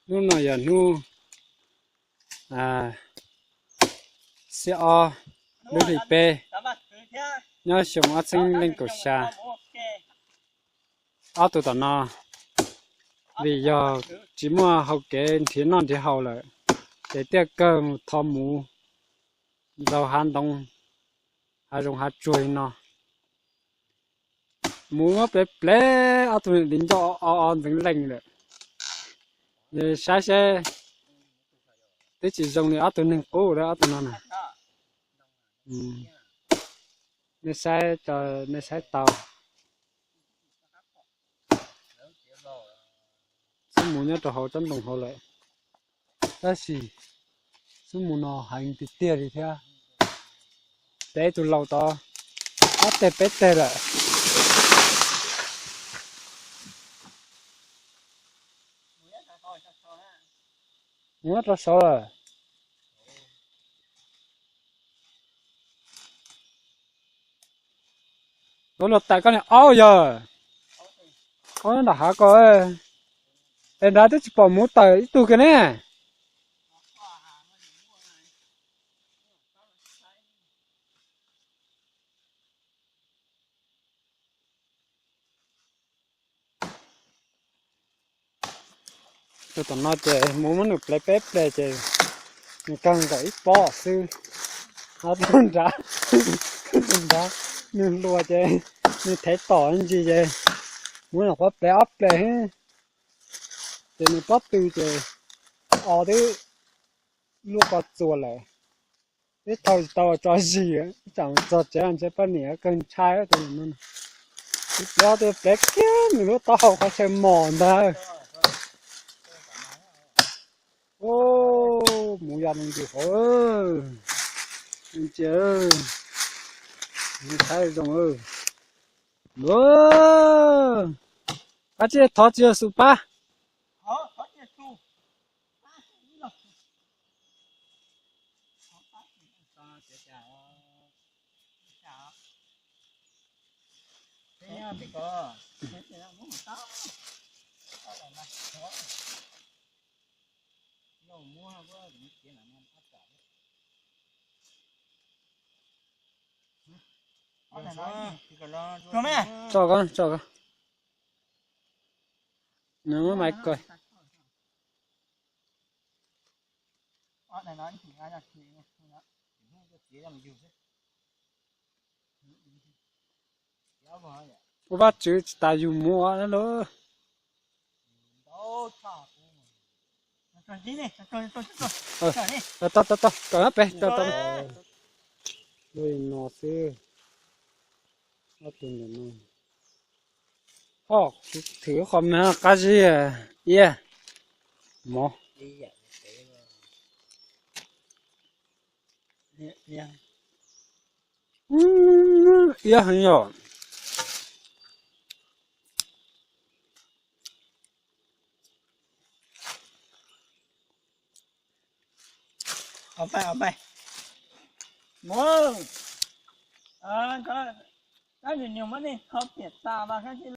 Hnub no yog hnub xiab ob lub hli peb, nyob xyoo ob txhiab leej kaum xya. Ob tug tom no vim yog tsis muaj hau kev nrhiav noj nrhiav haus lawm, ces thiaj kawg mus thov muv ntxaug hav ntoo, hav zoov hav tsuag li no. Muv muab plev plev ob tug li ncauj o o ntxeev leej lawm. Saib seb, twb tsis zoo li ob tug neeg qub lawm ob tug no na. Nej saib, nej saib tau. Xub mus nyob rau hauv tsob ntoo hauv lawm, tab sis xub mus no heev tiag tiag li thiab. Peb tug laus tod ob teg peb teg lawm. Mus nyob rau saud lawm. Ua luag tais koj niag aub yog, aub nram hav ko, es nrad twb tsis pom muv tawm ib tug kiag ne. Tus tom no ces muv muab nws plev peb plev ces nws kawg nkaus ib pob xwb. Ho tus nrad, tus nrad nws hluas ces nws thev tom ntsis ces muv nyuam qhuav plev ob plev, ces nws pob tw ces o twb luaj ko txuas lawm. Twb thau tsis tau tso zis, tsam txog tsev ntshe poj niam kawg ntshai tus no. Twb plev twb plev kiag nws lub taub hau qhov chaw mos ntag. Muv ya ntws hauv, ntsia, saib zoo. Koj tsis thov tsis yog xus pab. Tso ko, tso ko. Nws muab maiv kaw. Ua Vajtswv tsis tas yug muv os lauj. Tau tau tau, kawm pem tau tau. Lub no xwb. Ob tug ntawm no. Ho, thwm qhov me qab zib iab mov. Iab heev yom. Mus, kab nyuag nyuag muab nej kho piam tas mas kab zib